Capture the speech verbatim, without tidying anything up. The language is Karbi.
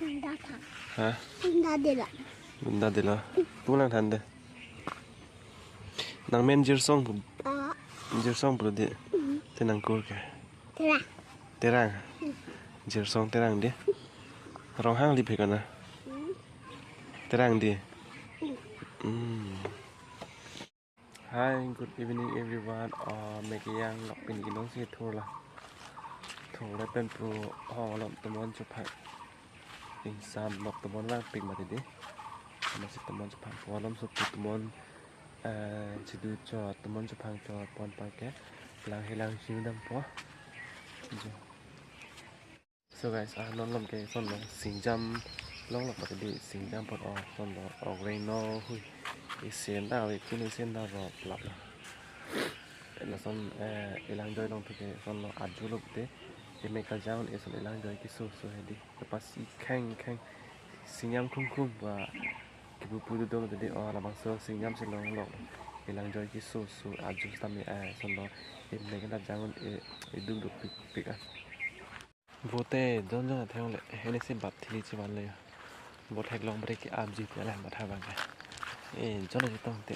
Nang da tha. Ha? Nang da dela. Nang da dela. Pu nang than de. Nang men Jirsong pu. Ah. Jirsong pu de. Mm. Te nang kur ke. Terang. Terang. Jirsong Terang de. Ronghang lip he kana. Mm. Terang de. Mm. Mm. Hi, good evening everyone. Uh, mek yang lok pini inong si thurla. Thurla pen pu ho lom tomon chupha. Ingsam lok tomon lang pik mati di. Sama si tomon chupha. Pu lom so pu tomon, eh, chidu cho tomon chupha cho pon pa ke. Lang helang sing dam po. Jo. So guys, ah, non lom ke son lo singjam long lok pati di singjam pot o son lo ogreng no hui. Isen da we kin isen da ro lap lo. Lason, eh, ilang joi long thu ke son lo aju lok de. Imek kajang ison ilang joi kiso so he di. Kapasi kheng kheng singjam khum khum ba kipu pu du dong tadi o labangso singjam si long lok. Ilang joi kiso so aju sitame, eh, son lo imek kajang e iduk duk pik pik a. Vote jon jon atheng le, hini si bap thili chivan le. Vote theklong bre ke apji te le matha bang ke. E jon aji tong te.